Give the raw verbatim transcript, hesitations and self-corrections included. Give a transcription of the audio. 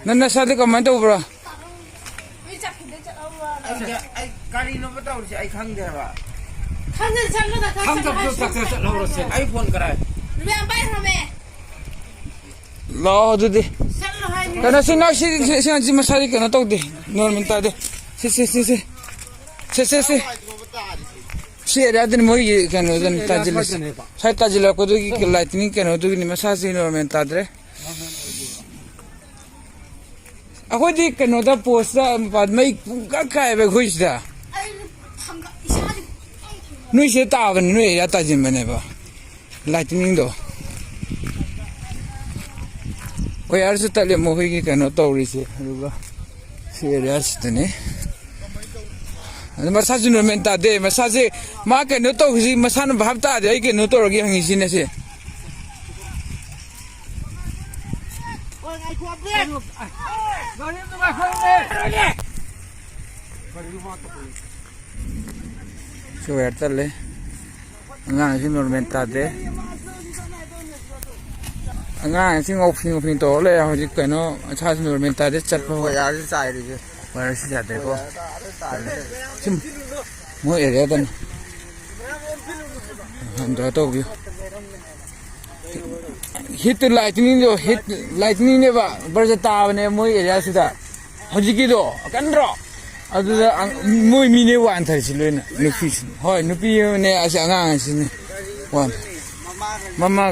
ꯅꯪ ꯅꯁꯥꯗꯤ ꯀꯃꯥꯏꯅ ꯇꯧꯕ꯭ꯔꯥ? ꯑꯩ ꯆꯠꯈꯤꯗ ꯆꯠꯍꯧꯔꯣ꯫ ꯑꯩ, ꯑꯩ ꯀꯔꯤꯅꯣꯕ ꯇꯧꯔꯤꯁꯦ? ꯑꯩ ꯈꯪꯗꯦꯕ꯫ ꯈꯪꯗꯦ, ꯆꯠꯂꯣꯗ, ꯈꯪꯗꯕꯗꯣ ꯆꯠꯂꯣ ꯍꯥꯏ꯫ ꯆꯠꯈ꯭ꯔꯣ, ꯆꯠꯍꯧꯔꯁꯦ꯫ ꯑꯩ ꯐꯣꯟ ꯀꯔꯥꯏ? ꯔꯨꯕꯤꯌꯥ, ꯄꯥꯏꯈ꯭ꯔꯣꯃꯦ꯫ ꯂꯥꯛꯑꯣ ꯑꯗꯨꯗꯤ꯫ ꯆꯠꯂꯣ ꯍꯥꯏꯅꯦ꯫ ꯀꯩꯅꯣ, ꯁꯤ ꯅꯪ ꯁꯤ, ꯁꯤ, ꯁꯤ ꯑꯉꯥꯡꯁꯤ ꯃꯁꯥꯗꯤ ꯀꯩꯅꯣ ꯇꯧꯗꯦ, ꯅꯣꯔꯃꯦꯜ ꯇꯥꯗꯦ꯫ ꯁꯤ, ꯁꯤ, ꯁꯤ, ꯁꯤ꯫ ꯁꯤ, ꯁꯤ, ꯁꯤ꯫ ꯁꯤ ꯑꯦꯔꯤꯌꯥꯗꯅꯤ ꯃꯣꯏꯒꯤ ꯀꯩꯅꯣꯗꯅꯤ ꯁꯤ ꯑꯦꯔꯤꯌꯥ ꯇꯥꯁꯤꯜꯂꯤꯁꯦ꯫ ꯁ꯭ꯋꯥꯏꯗꯅꯦꯕ꯫ ꯁ꯭ꯋꯥꯏ ꯇꯥꯁꯤꯜꯂꯛꯄꯗꯨꯒꯤ ꯂꯥꯏꯇꯤꯅꯤꯡ ꯀꯩꯅꯣꯗꯨꯒꯤꯅꯤ, ꯃꯁꯥꯁꯤ ꯅꯣꯔꯃꯦꯜ ꯇꯥꯗ꯭ꯔꯦ꯫ ꯑꯩꯈꯣꯏꯗꯤ ꯀꯩꯅꯣꯗ ꯄꯣꯁꯇ ꯃꯩ ꯄꯨꯡꯀꯥꯏ ꯀꯥꯏꯕ ꯑꯩꯈꯣꯏ ꯁꯤꯗ꯫ ꯅꯣꯏ ꯁꯤꯗ ꯇꯥꯕꯅꯤ, ꯅꯣꯏ ꯑꯦꯔꯤꯌꯥ ꯇꯥꯁꯤꯟꯕꯅꯦꯕ ꯂꯥꯏꯇꯤꯅꯤꯡꯗꯣ꯫ ꯋꯦꯌꯔꯁꯨ ꯇꯠꯂꯦ ꯃꯈꯣꯏꯒꯤ ꯀꯩꯅꯣ ꯇꯧꯔꯤꯁꯦ꯫ ꯑꯗꯨꯒ ꯁꯤ ꯑꯦꯔꯤꯌꯥꯁꯤꯗꯅꯤ꯫ ꯑꯗꯨ ꯃꯁꯥꯁꯨ ꯅꯣꯔꯃꯦꯜ ꯇꯥꯗꯦ꯫ ꯃꯁꯥꯁꯦ ꯃꯥ ꯀꯩꯅꯣ ꯇꯧꯈꯤꯁꯤ ꯃꯁꯥꯅ ꯚꯥꯞ ꯇꯥꯗꯦ꯫ ꯑꯩ ꯀꯩꯅꯣ ꯇꯧꯔꯒꯦ ꯍꯪꯉꯤꯁꯤꯅꯦ ꯁꯤ꯫ ꯁꯤ ꯋꯦꯌꯔ ꯇꯠꯂꯦ꯫ ꯑꯉꯥꯡꯁꯤ ꯅꯣꯔꯃꯦꯜ ꯇꯥꯗꯦ꯫ ꯑꯉꯥꯡꯁꯤ ꯉꯥꯎꯐꯤꯡ ꯉꯥꯎꯐꯤꯡ ꯇꯧꯔ ꯂꯩꯔꯦ꯫ ꯍꯧꯖꯤꯛ ꯀꯩꯅꯣ ꯃꯁꯥꯁꯤ ꯅꯣꯔꯃꯦꯜ ꯇꯥꯗꯦ꯫ ꯆꯠꯄ ꯍꯧ-, ꯋꯦꯌꯔꯁꯤ ꯆꯥꯏꯔꯤꯁꯦ꯫ ꯋꯦꯌꯔꯁꯤ ꯌꯥꯗ꯭ꯔꯦꯀꯣ꯫ ꯁꯤ ꯃꯣꯏ ꯑꯦꯔꯤꯌꯥꯗꯅꯤ꯫ ꯍꯟꯗ ꯇꯧꯕꯤꯌꯨ꯫ ꯍꯤꯠꯇꯨ ꯂꯥꯏꯇꯤꯅꯤꯡꯗꯣ, ꯍꯤꯠ ꯂꯥꯏꯇꯤꯅꯤꯡꯅꯦꯕ ꯕꯔꯖ ꯇꯥꯕꯅꯦ ꯃꯣꯏ ꯑꯦꯔꯤꯌꯥꯁꯤꯗ꯫ ꯍꯧꯖꯤꯛꯀꯤꯗꯣ ꯀꯟꯗ꯭ꯔꯣ? ꯑꯗꯨꯗ ꯑꯪ-, ꯃꯣꯏ ꯃꯤꯅꯦ ꯋꯥꯟꯊꯔꯤꯁꯤ ꯂꯣꯏꯅ꯫ ꯅꯨꯄꯤꯁꯤ꯫ ꯍꯣꯏ, ꯅꯨꯄꯤ ꯑꯃꯅꯦ ꯑꯁꯤ ꯑꯉꯥꯡ ꯑꯁꯤꯅꯤ꯫ ꯋꯥꯟ-, ꯃꯃꯥ